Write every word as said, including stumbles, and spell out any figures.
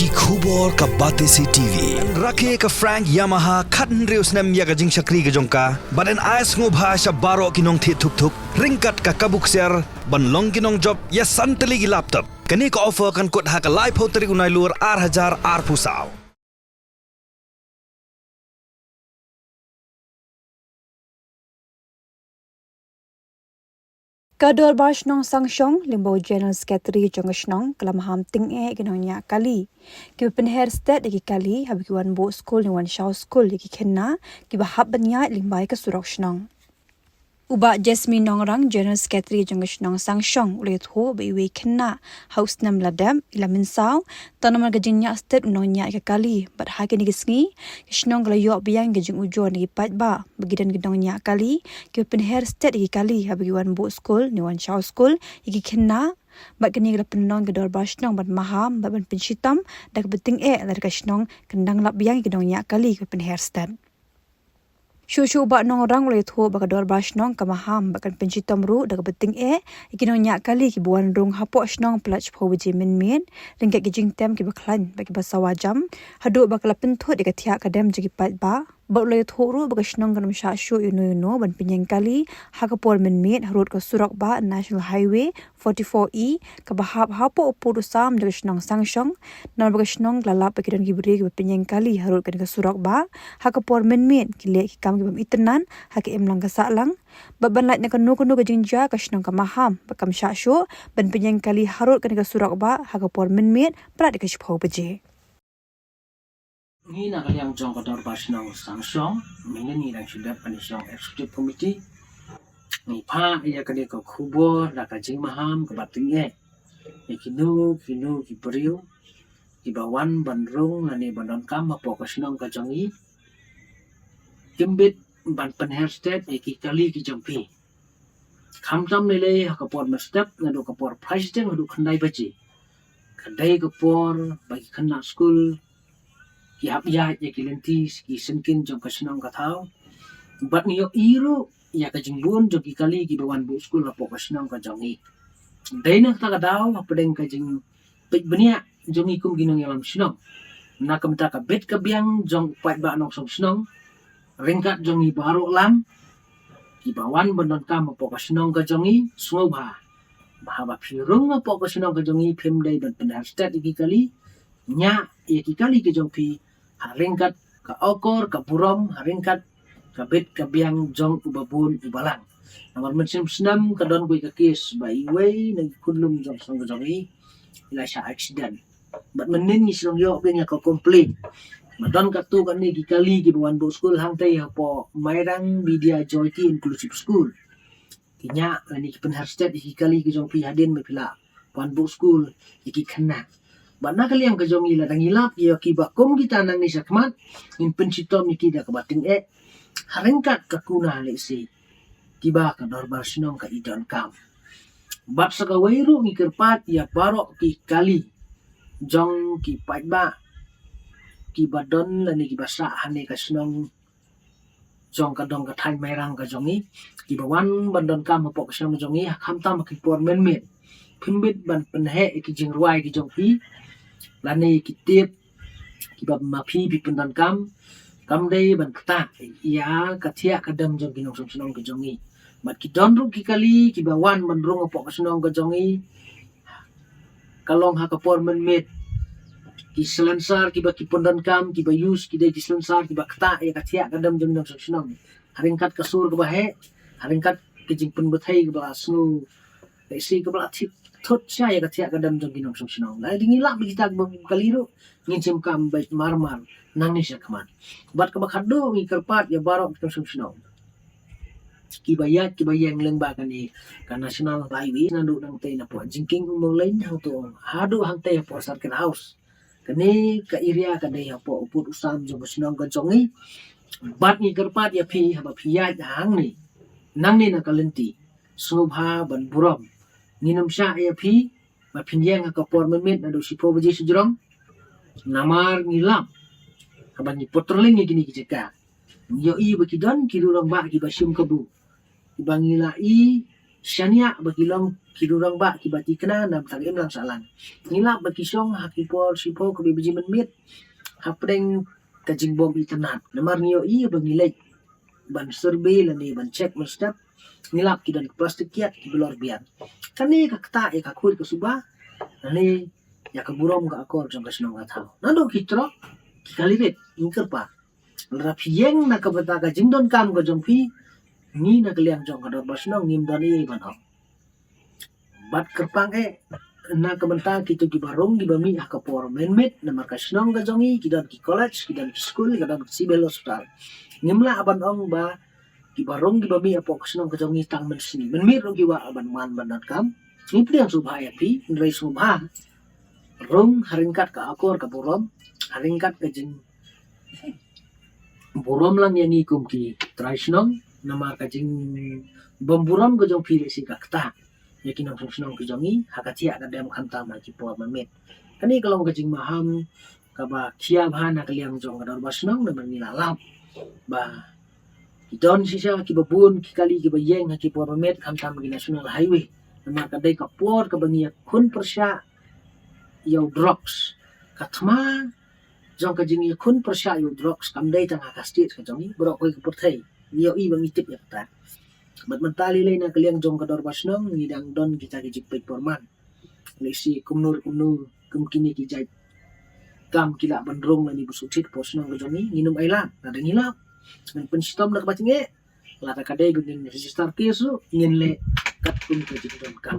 Ki khubor ka Batesi T V. Rakhe ka Frank Yamaha khathynriew snem ïa ka jingshakri ka jong ka. Bad yn ai sngewbha sha baroh ki nongthied thuk thuk ryngkat ka kabu ksiar ban long ki nongjop ïa san tylli ki laptop. Kane ka offer kan kut ha ka laiphew tarik u Nailur ar hajar arphew saw. Ka Dorbar Shnong Sangshong, lyngba u General Secretary jong ka shnong, ka la maham tyngeh ïa ki nongñiah kali kiba pynher stet ïa ki kali haba ki wan buh skul ne wan shaw skul ïa ki khynnah kiba hap ban ïaid lyngba ïa ka surok shnong. U Bah Jasmine Nongrang, General Secretary jong ka shnong Sangshong, u la ïathuh ba iwei i khynnah ha u snem la dep, i la mynsaw tang namar ka jingñiah stet u nongñiah ïa ka kali, bad ha kine ki sngi ka shnong ka la ïoh biang ka jingujor na ki paidbah ba ki don ki nongñiah kali kiba pynher stet ïa ki kali haba ki wan buh skul ne wan shaw skul ïa ki khynnah. Bad kane ka la pynlong ïa ka Dorbar Shnong ban maham bad ban pynshitom da kaba tyngeh lada ka shnong kan dang lap biang ïa ki nongñiah kali kiba pynher stet. Shuh shuh u Bah Nongrang u la ïathuh ba ka Dorbar Shnong ka maham bad kan pynshitom ruh da kaba tyngeh ïa ki nongñiah kali kiba wan rung hapoh shnong palat shiphew baje mynmiet, ryngkat ki jingtem kiba khlaiñ bad kiba sawa jam, haduh ba ka la pynthut ïa ka thiah ka dem jong ki paidbah. Bad u la ïathuh ruh ba ka shnong kan ym shah shuh ïa uno uno ban pynïeng kali ha ka por mynmiet harud ka surok bah National Highway forty-four E, kaba hap hapoh u pud u sam jong ka shnong Sangshong. Namar ba ka shnong ka la lap ba ki don ki briew kiba pynïeng kali harud kane ka surok bah ha ka por mynmiet, ki leh ki kam ki bym itynnad ha ka imlang ka sahlang. Bad ban lait na kano kano ka jingjia, ka shnong ka maham bad kam shah shuh ban pynïeng kali harud kane ka surok bah ha ka por mynmiet palat ïa ka shiphew baje. Ngi na ka liang jong ka Dorbar Shnong Sangshong, mynne ngi dang shu dep ban ïashong Executive Committee, ngi phah ïa kane ka khubor da ka jingmaham kaba tyngeh ïa kino kino ki briew kiba wan ban rung lane ban donkam hapoh ka shnong ka jong ngi, kim bit ban pynher stet ïa ki kali ki jong phi. Khamtam lei lei ha ka por mynstep naduh ka por phai shiteng haduh khyndai baje, ka dei ka por ba ki khynnah skul ki hap ïaid ïa ki lynti ki syngkien jong ka shnong ka thaw. Bad ngi ïohi ruh ïa ka jingbun jong ki kali kiba wan buh skul hapoh ka shnong ka jong ngi. Dei na kata ka daw, hapdeng ka jingpeit bniah jong ngi kum ki nongïalam shnong, na ka bynta ka bit ka biang jong u paidbah nongshong shnong, ryngkat jong ngi baroh lang kiba wan ban donkam hapoh ka shnong ka jong ngi, sngewbha ba haba phi rung hapoh ka shnong ka jong ngi, phim dei ban pynher stet ïa ki kali. Ñiah ïa ki kali ki jong phi ha ryngkat ka okor ka burom, ha ryngkat ka bit ka biang jong uba bun uba lang. Namar mynshem snem ka don kawei ka kes ba iwei na ki khunlung jong shnong ka jong ngi i la shah accident. Bad mynnin ngi shu long ïoh biang ïa ka complain ba don katto katne ki kali kiba wan buh skul hangtei hapoh Mairang Vidya Jyoti Inclusive School. Ki ñiah lane ki pynher stet ïa ki kali ki jong phi hadien ba phi la wan buh skul ïa ki khynnah. Bad na ka liang ka jong ngi, lada ngi lap ïa kiba kum kita nangne shakhmat, ngin pynshitom ïa ki da kaba tyngeh ha ryngkat ka kuna lehse kiba ka Dorbar Shnong ka i donkam. Bad sa kawei ruh ngi kyrpad ïa baroh ki kali jong ki paidbah kiba don lane kiba sah hangne ka shnong jong ka dong ka thaiñ Mairang ka jong ngi, kiba wan ban donkam hapoh ka shnong jong ngi, khamtam ha ki por mynmiet, phim bit ban pynheh ïa ki jingrwai ki jong phi lane ki tip kiba ma phi phi pyndonkam. Kam dei ban ktah ïa ka thiah ka dem jong ki nongshong shnong ki jong ngi. Bad ki don ruh ki kali kiba wan ban rung hapoh ka shnong ka jong ngi, ka long ha ka por mynmiet. Ki salonsar kiba ki pyndonkam, kiba use, ki dei ki salonsar kiba ktah ïa ka thiah ka dem jong ki nongshong shnong ha ryngkat ka sur kaba heh, ha ryngkat ka jingpynbthei kaba la sngew, lehse kaba la thut shai ïa ka thiah ka dem jong ki nongshong shnong. Lada ngi lap ïa kita kiba kali ruh, ngin shim kam beit mar mar nangne shakhmat. Bad kaba khatduh, ngi kyrpad ïa baroh ki nongshong shnong kiba ïaid kiba ïeng lyngba kane ka National Highway, naduh nangtei napoh jingkieng u Mawlein hangto haduh hangtei hapoh Circuit House. Kane ka area ka dei hapoh u pud u sam jong ka shnong ka jong ngi. Bad ngi kyrpad ïa phi, haba phi ïaid hangne, nangne na ka lynti, sngewbha ban burom. Ngin ym shah ïa phi ba phin ïeng ha ka por mynmiet naduh shiphew baje shajrong. Namar ngi lap, haba ngi patrolling ïa kine ki jaka, ngi ïohi ba ki don ki rangbah kiba shim kabu, kiba ngi la i shaniah ba ki long ki rangbah kiba tikna na bynta ka imlang sahlang. Ngi lap ba ki shong ha ki por shiphew ka baje mynmiet hapdeng ka jingbym itynnad. Namar ngi ïohi ba ngi leit ban survey lane ban check mynstep, ngi lap ki don ki plastik kiad kiba lor biang. Kane ka ktah ïa ka khuid ka suba lane ïa ka burom ka akor jong ka shnong ka thaw. Naduh ki trok ki kali rit, ngi kyrpad, lada phi ïeng na ka bynta ka jingdonkam ka jong phi, ngi na ka liang jong ka dorbar shnong ngim don ei ban ong. Bad kyrpang eh na ka bynta kito kiba rung kiba mih ha ka por mynmiet, namar ka shnong ka jong ngi ki don ki college, ki don ki skul, ki don ki civil hospital. Ngim lah ban ong ba kiba rung kiba mih hapoh ka shnong ka jong ngi tang mynsngi. Mynmiet ruh ki wah ban wan ban donkam. Ngi pdiang sngewbha ïa phi, hynrei sngewbha rung ha ryngkat ka akor ka burom, ha ryngkat ka jingburom lang ïa ngi kum ki trai shnong, namar ka jingbymburom ka jong phi lehse ka ktah ïa ki nongshong shnong ki jong ngi ha ka thiah ka dem khamtam ha ki por mynmiet. Kane ka long ka jingmaham kaba khia bha na ka liang jong ka dorbar shnong, namar ngi la lap ba ki don shisha kiba bun ki kali kiba ïeng ha ki por mynmiet khamtam ki national highway. Namar ka dei ka por kaba ngi ïakhun pyrshah ïa u drugs. Ka thma jong ka jingïakhun pyrshah ïa u drugs kam dei tang ha ka state ka jong ngi, baroh kawei ka pyrthei. Ngi ïohi ba ngi tip ïa kata. Bad mynta lei lei na ka liang jong ka dorbar shnong ngi dang don kita ki jingpeit por man. Lehse kumno kumno kum kine ki jait kam ki lah ban rung lane ba shu thied hapoh shnong ka jong ngi, ngin ym ailad. Lada ngi lap, ngin pynshitom da kaba tyngeh. Lada ka dei ba ngin register case ruh, ngin leh katkum ka jingdonkam.